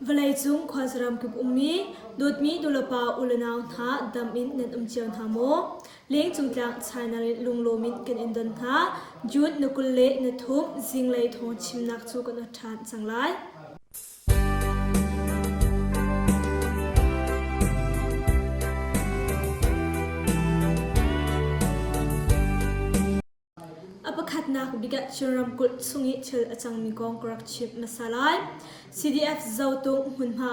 Vawleicung khuazaram kip ummi dawtmi nulepa ulenau hna dam in nan um cio hna maw? Lengcung tlang China in lunglawm in kan in don hna. June na 23 zinglei thawng chimnak cu kan ot ṭhan cang lai. A pakhatnak bik ah Chin ramkulh chung i thil a cangmi kong ka rak chimh hmasa lai. CDF Zotung hmunhma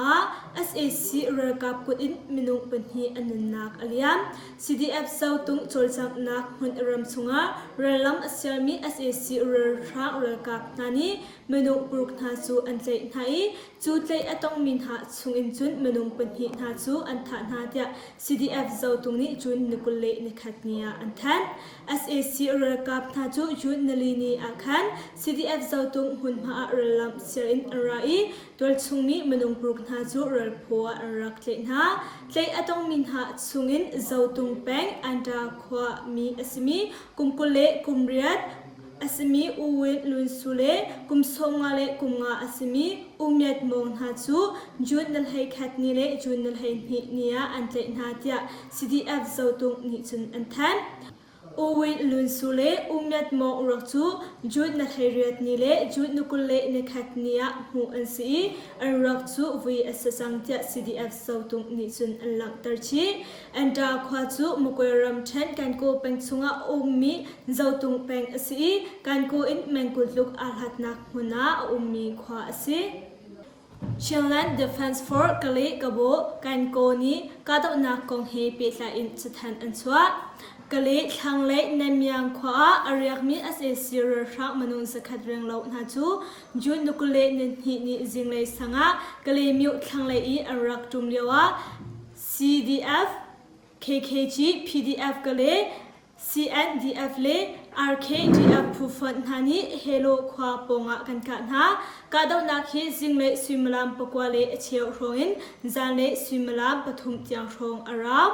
ah sac ralkap kut in minung pahnih an nunnak a liam. CDF Zotung cawlcanghnak hmun ram chungah rallam a sialmi sac ralhrang ralkap hna nih minung paruk hna cu an tlaih hna i cu tlaih a tongmi hna chungin cun minung pahnih hna cu an thah hna tiah CDF Zotung nih June ni 21 ni ah an thanh. Sac ralkap hna cu June nili ni ah khan CDF Zotung hmunhma ah rallamh siar in an ra i tualchungmi minung paruk hna cu ralphaw ah an rak tlaih hna. Tlaih a tongmi hna chungin Zotung peng Anta khua mi a simi kum 20 le kum riat a simi U Win Lun Su le kum 15 le kum nga a simi U Myat Mawng hna cu June ni 11 ni le June ni 12 ni ah an tlaih hna tiah CDF Zotung nih cun an thanh. U Win Lun Su le U Myat Mawng ruak cu June na 18 ni le June ni 21 ni ah hmuh an si i an ruak cu vui a si cang tiah CDF Zotung nih cun an langhter chih. Anta khua cu Magwe ramṭhen Kankaw peng chungah a ummi Zotung peng a si i Kankaw in meng 20 tluk aa hlatnak hmun ah a ummi khua a si. Chinland Defence Force Kale Kabaw Kankaw nih kahdohnak kong he pehtlai in cathanh an chuah. Kale thlanglei Namyang khua ah a riakmi sac ralhrang minung zakhat renglo hna cu June ni 22 ni zinglei sang ah Kalaymyo thlanglei i an rak ṭum lioah CDF, KKG, PDF Kale, CNDF le RKDF phu fonh hna nih Helo khua pawngah kan kah hna. Kahdohnak hi zinglei suimilam pakua le a cheu hrawng in zanlei suimilam pathum tiang hrawng a rau.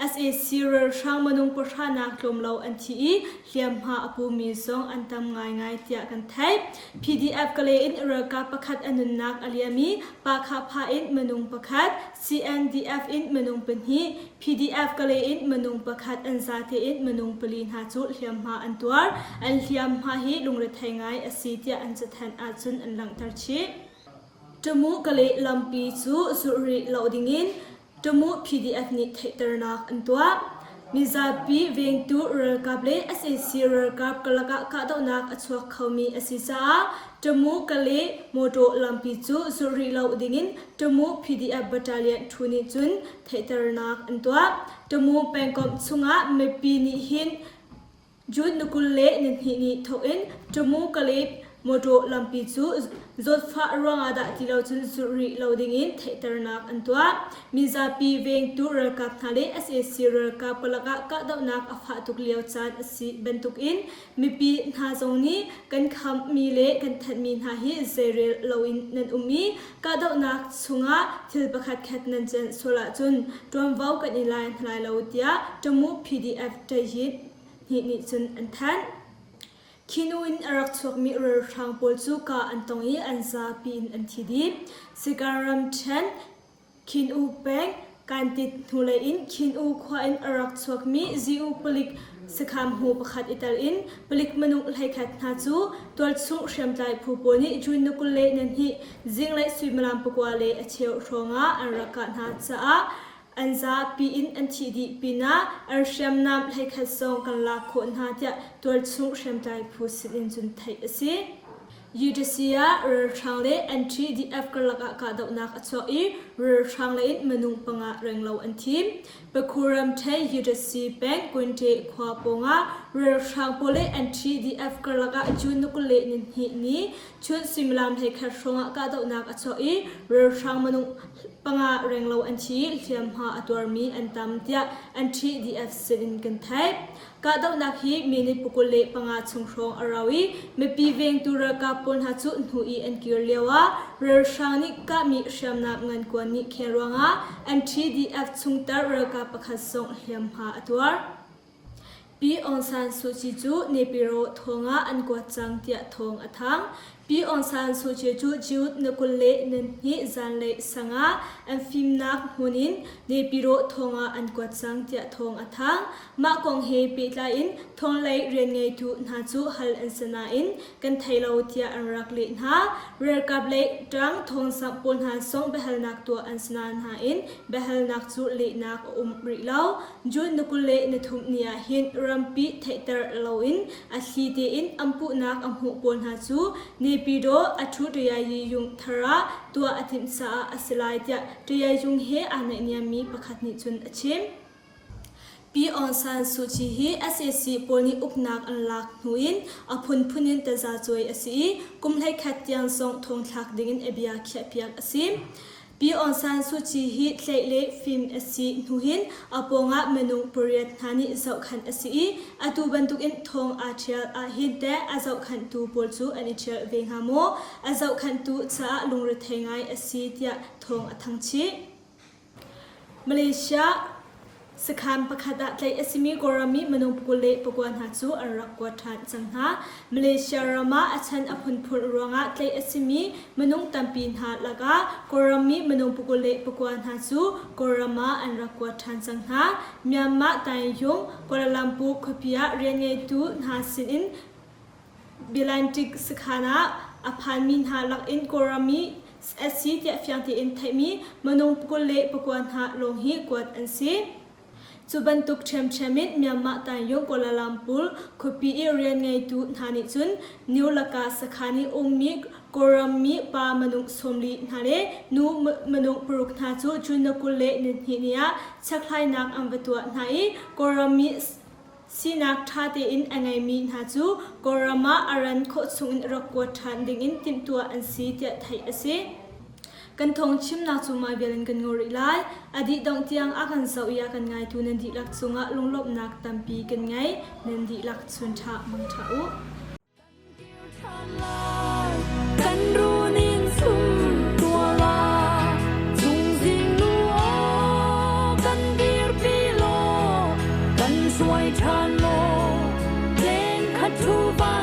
Sac ralhrang minung pahra nak tlawm lo an thi i hliamhma a pumi zong an tam ngaingai tiah kan theih. PDF Kalay in ralkap pakhat a nunnak a liam i Pakhapha in minung pakhat, CNDF in minung pahnih, PDF Kalay in minung pakhat an zate in minung pali hna cu hliamhma an tuar. An hliamhma hi lungrethei ngai a si tiah an cathanh ahcun an langhter chih. Tamu Kalay lampi cu zulh rih lo dingin Tamu PDF nih theihternak an tuah. Mizapi vengtu ralkap le sac ralkap karlak ah kahdohnak a chuak khomi a si caah Tamu Kalay motor lampi cu zulh rih lo dingin Tamu PDF Battalion thu nih cun theihternak an tuah. Tamu pengkomh chungah mipi nih hin June ni 22 ni thawk in Tamu Kalay motor lampi cu zawtfah ruangah dah ti lo cun zulh rih lo dingin theihternak an tuah. Mizapi vengtu ralkap hna le sac ralkap karlak ah kahdohnak a fah tuk lio caan a si bantukin mipi hna zong nih kan khammi le kan thanhmi hna hi zeirel loin nan um i kahdohnak chungah thil pakhatkhat nan can sual ahcun ṭuanvo kan i lai hna lai lo tiah Tamu PDF Ṭaihit hnih nih cun an thanh. Khi hnu in a rak chuakmi ralhrang pawl cu kah an tong i an zapi in an thi dih. Sikan ramṭhen Khin-U peng Kantit hnulei in Khin-U khua in a rak chuakmi ZU palik sakhan-hmu pakhat i tel in palik minung 11 hna cu tualchung hriamtlai phu pawl nih June ni 22 zinglei suimilam pakua le a cheu hrawngah an rak kah hna caah an zapi in an thih dih pinah an hriamnam 11 zong kan lak khawh hna tiah tualchung hriamtlai phu sinin cun theih a si. UTC ah ralhrang le NTDF karlak ah kahdohnak a chuak i ralhrang lei in minung panga renglo an thi. Pakhu ramṭhen UTC peng Kwinte khua pawngah ralhrang pawl le NTDF karlak ah June ni 22 ni chun suimilam 11 hrawngah kahdohnak a chuak i ralhrang minung panga renglo an thi i hliamhma a tuarmi an tam tiah NTDF sinin kan theih. Kahdohnak hi minute 25 chung hrawng a rau i mipi vengtu ralkap pawl hna cu hnu i an kir lioah ralhrang nih kahmi hriamnam ngan kuan nih khel ruangah NTDF chungtel ralkap pakhat zong hliamhma a tuar. Pi Aung San Suu Kyi cu Naypyidaw thong ah an kuat cang tiah thawng a thang. Pi Aung San Suu Kyi cu June ni 22 zanlei sang ah an fimnak hmun in Naypyidaw thong ah an kuat cang tiah thawng a thang. Mah kong he pehtlai in thawnglei rianngeitu hna cu hal an si nain kan thei lo tiah an rak leh hna. Ralkap lei ṭang thawngzamh pawl hna zong biahalnak tuah an si nain biahalnak cu lehnak a um rih lo. June ni 23 ni ah hin rampi theihter loin a thli tein an puhnak a hmuh pawl hna cu Naypyidaw a ṭhu Ṭayayi yung thar ah tuah a timh caah a si lai tiah Ṭayayi he aa naihniammi pakhat nih cun a chim. Pi Aung San Suu Kyi hi sac pawl nih uknak an lak hnu in a phunphun in tazacuai a si i kum 11 tiang zong thongthlak dingin a bia khiahpiak a si. Pi Aung San Suu Kyi hi tlaih le fim a si hnu hin a pawngah minung pariat hna nih zohkhanh a si i atu bantukin thong aa ṭhial ahhin teh a zohkhanhtu pawl cu an i ṭhial ve hnga maw? A zohkhanhtu caah lungrethei ngai a si tiah thawng a thang chih. Malaysia sakhan pakhat ah tlaih a simi Kawlram mi minung 29 hna cu an rak kuat ṭhan cang hna. Malaysia ram ah a chan a phunphun ruangah tlaih a simi minung tampi hna lakah Kawlram mi minung 29 hna cu Kawlram ah an rak kuat ṭhan cang hna. Myanmar Taingyung, Kuala Lumpur khuapi ah rianngeitu hna sinin Bilantic sakhan ah a phanmi hna lakin Kawlram mi SC tiah fiang tein theihmi minung 29 hna lawng hi kuat an si. Cu bantuk ṭhiamṭhiam in Myanmar Taingyung Kuala Lumpur khuapi i rian ngeitu hna nih cun New Laka sakhan i ummi Kawlram mi pa minung 40 hna le nu minung paruk hna cu June 22 ni ah chekhlainak an va tuah hna i Kawlram mi Sinak ṭha tein a ngeimi hna cu Kawlram ah a ran khawh chungin rak kuat ṭhan dingin timhtuah an si tiah theih a si. Kan thawngchimnak cu mah vial in kan ngol rih lai. A dih dongh tiang a kan zoh i a kan ngaitu nan dihlak cungah lunglawmhnak tampi kan ngei. Nan dihlak chun ṭha mang ṭha u. Kan runin sum tuala chungzing nu aw kan dirpi law kan suai ṭhan law len khat thu van.